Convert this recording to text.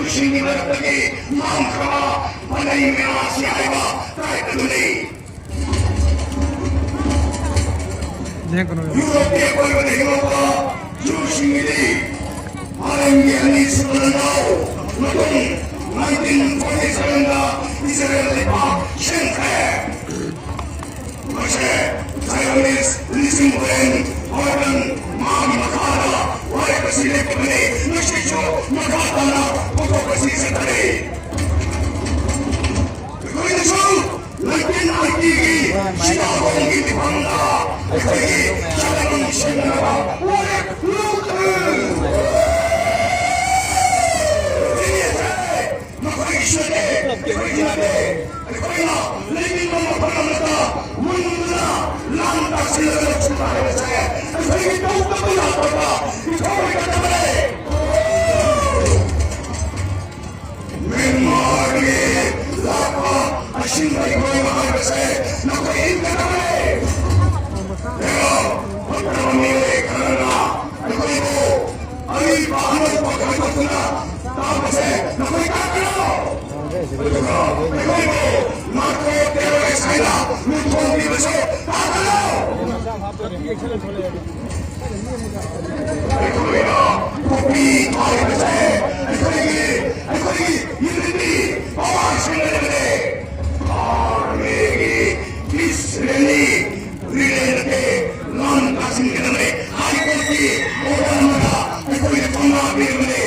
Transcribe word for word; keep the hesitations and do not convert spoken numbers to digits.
ꯁꯤꯡꯒꯤ ꯃꯔꯛꯇꯒꯤ ꯃꯥꯡꯈ꯭ꯔꯕ ꯃꯅꯩ ꯃꯌꯥꯝꯁꯤ ꯍꯥꯏꯕ ꯇꯥꯏꯞꯇꯗꯨꯅꯤ꯫ ꯌꯨꯔꯣꯞꯀꯤ ꯑꯀꯣꯏꯕꯗ ꯍꯤꯡꯂꯛꯄ ꯖꯨꯁꯤꯡꯒꯤꯗꯤ ꯃꯥꯂꯦꯝꯒꯤ ꯑꯅꯤꯁꯨꯕ ꯂꯥꯟꯖꯥꯎ ꯃꯇꯨꯡ nineteen forty seven ꯗ ꯏꯖꯔꯦꯜ ꯂꯩꯄꯥꯛ ꯁꯦꯝꯈ꯭ꯔꯦ꯫ ꯃꯁꯦ ꯖꯥꯏꯑꯣꯅꯤꯁ ꯂꯤꯁꯤꯡ ꯍꯣꯔꯦꯟ ꯍꯣꯔꯦꯟ ꯃꯥꯒꯤ ꯃꯈꯥꯗ ꯋꯥꯔꯦꯞ ꯑꯁꯤ ꯂꯦꯞꯄꯕꯅꯤ꯫ ꯉꯁꯤꯁꯨ ꯃꯈꯥ ꯇꯥꯅ ꯊꯧꯗꯣꯛ ꯑꯁꯤ ꯆꯠꯊꯔꯤ꯫ ꯑꯩꯈꯣꯏꯅꯁꯨ nineteen eighty ꯒꯤ ꯁꯤꯇꯥꯕꯣꯡꯒꯤ ꯃꯤꯐꯝꯗ ꯑꯩꯈꯣꯏꯒꯤ ꯆꯠꯅꯕꯤ ꯁꯦꯝꯅꯕ ꯋꯥꯔꯦꯞ ꯂꯧꯈ꯭ꯔꯦ꯫ ꯃꯈꯣꯏꯒꯤꯁꯨ ꯅꯠꯇꯦ, ꯑꯩꯈꯣꯏꯒꯤ ꯅꯠꯇꯦ꯫ ꯑꯩꯈꯣꯏꯅ ꯂꯩꯅꯤꯡꯕ ꯃꯐꯝ ꯑꯃꯗ ꯃꯨꯟꯗꯨꯅ ꯂꯥꯡ ꯇꯥꯁꯤꯜꯂꯒ ꯂꯧꯁꯤꯟꯕ ꯍꯥꯏꯕꯁꯦ ꯑꯩꯈꯣꯏꯒꯤ ꯇꯧꯗꯕ ꯌꯥꯗ꯭ꯔꯕ ꯏꯊꯧ ꯑꯣꯏꯒꯗꯕꯅꯦ꯫ ꯃ꯭ꯌꯥꯟꯃꯥꯔꯒꯤ ꯂꯥꯛꯄ ꯑꯁꯤꯡꯕ ꯏꯍꯣꯡꯕ ꯍꯥꯏꯕꯁꯦ ꯅꯈꯣꯏ ꯏꯟꯒꯗꯕꯅꯦ꯫ ꯍꯦꯔꯣ, ꯐꯠꯇꯕ ꯃꯤꯑꯣꯏ ꯈꯔꯅ ꯑꯩꯈꯣꯏꯕꯨ ꯑꯔꯤꯕ ꯑꯅꯧꯕ ꯈꯥꯏꯗꯣꯛꯇꯨꯅ ꯇꯥꯕꯁꯦ ꯅꯈꯣꯏ ꯇꯥꯗ꯭ꯔꯣ? ꯑꯗꯨꯒ ꯑꯩꯈꯣꯏꯕꯨ ꯅꯥꯔꯀꯣ ꯇꯦꯔꯣꯔꯤꯁ ꯍꯥꯏꯅ ꯃꯤꯡꯊꯣꯟꯕꯤꯕꯁꯦ ꯇꯥꯗ꯭ꯔꯣ? ꯑꯩꯈꯣꯏꯅ ꯄꯣꯄꯤ ꯊꯥꯔꯤꯕꯁꯦ ꯑꯩꯈꯣꯏꯒꯤ, ꯑꯩꯈꯣꯏꯒꯤ unity power ꯁꯦꯝꯒꯗꯕꯅꯦ꯫ ꯑꯥꯔꯃꯤꯒꯤ peace rally ꯔꯤꯂꯦ ꯅꯠꯇꯦ, ꯂꯥꯟ ꯇꯥꯁꯤꯟꯒꯗꯕꯅꯦ꯫ High Court ꯀꯤ order ꯑꯃꯗ ꯑꯩꯈꯣꯏꯅ ꯊꯧꯅꯥ ꯄꯤꯔꯕꯅꯦ꯫